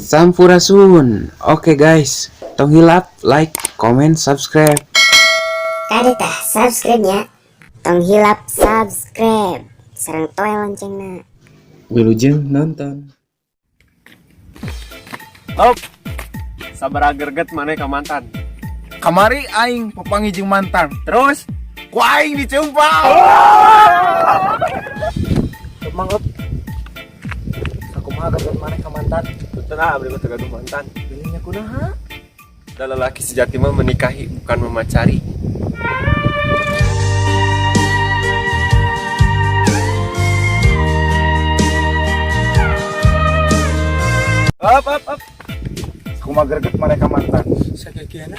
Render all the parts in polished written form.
Sampurasun. Oke guys, tong hilap like, comment, subscribe. Kade tah subscribe nya. Tong hilap subscribe. Sareng toel loncengna. Wilujeng nonton. Op. Sabaraha greget maneh ka mantan? Kamari aing papanggih jeung mantan. Terus Ku aing diceumpal. Mang Up. Sakumaha greget maneh ka mantan? Punten ah, abdi mah teu gaduh mantan. Geuning kunaha? Da lelaki sejati mah menikahi, bukan memacari. Up up up. Kumaha greget maneh ka mantan? Sakieu.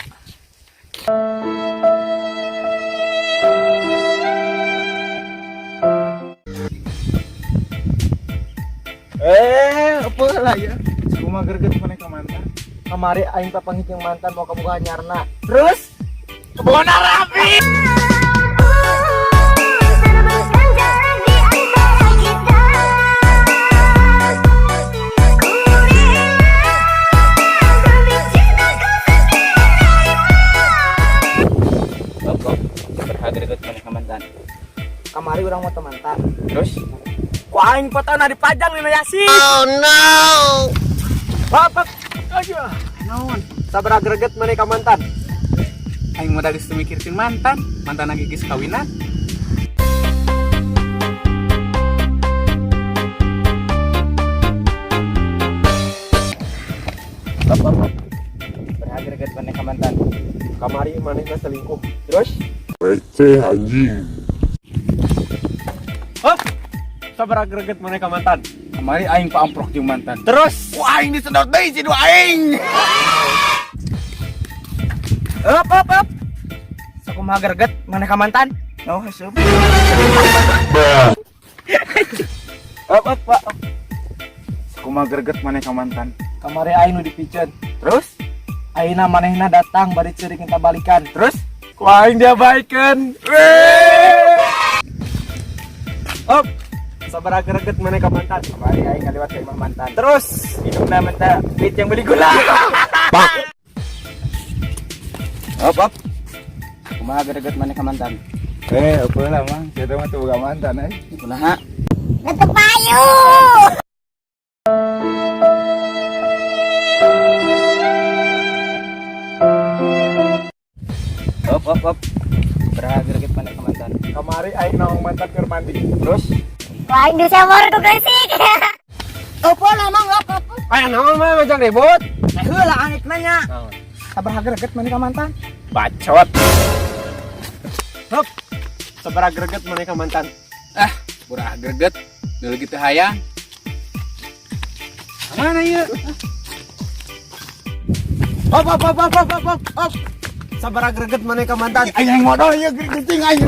Eh, apa lah ya? Kumaha greget maneh ka mantan? Kamari aing papanggih jeung mantan mau kaboga anyarna. Terus Kebona rapi. Teruskan jalan di antara kita. Ku rela demi cintaku setia. Op, op. Sabaraha greget maneh ka mantan? Kamari urang mau mantan. Terus Ku aing fotona dipajang dina Yasin. Oh no. Up, up. Aja. Naon? Sabaraha greget maneh ka mantan? Aing mah geus teu mikirkeun mantan, mantan lagi geus kawinan. Op, op, op. Sabaraha greget maneh ka mantan? Kamari manehna selingkuh. Terus Receh, anjing. Hop. Sabaraha greget maneh ka mantan? Kamari aing paamprok jeung mantan. Terus Ku aing disedot deui si dua aing. Up up up. Sakumaha greget maneh ka mantan? Oh, heuseum. Up up pak. Kumaha greget maneh ka mantan? Kamari aing nu dipiceun. Terus Ayeuna manehna datang bari ceurik minta balikan. Terus ku aing diabaikeun. Hop. Sabaraha greget maneh ka mantan? Kamari aing ngaliwat ka imah mantan. Terus Indungna minta duit yang beli gula. Op, op. Kumaha greget maneh ka mantan? Eh, apa lah mang? Saya mah teu boga mantan eh. Kunaha? Tetep payu. Op, op, op. Sabaraha greget maneh ka mantan? Kamari aing nawang mantan keur mandi. Terus Ku aing disewor ku Gresik. Apa lah mang up up. Aya naon mah ngajak ribut? Eh heula aing nanya. Sabaraha greget maneh ka mantan? Bacot. Hop. Sabaraha greget maneh ka mantan? Ah, burah greget. Nu lagi teu hayang. Mana ieu? Hop hop hop hop hop hop hop. Sabaraha greget maneh ka mantan? Aing yang modal ieu geuting aing.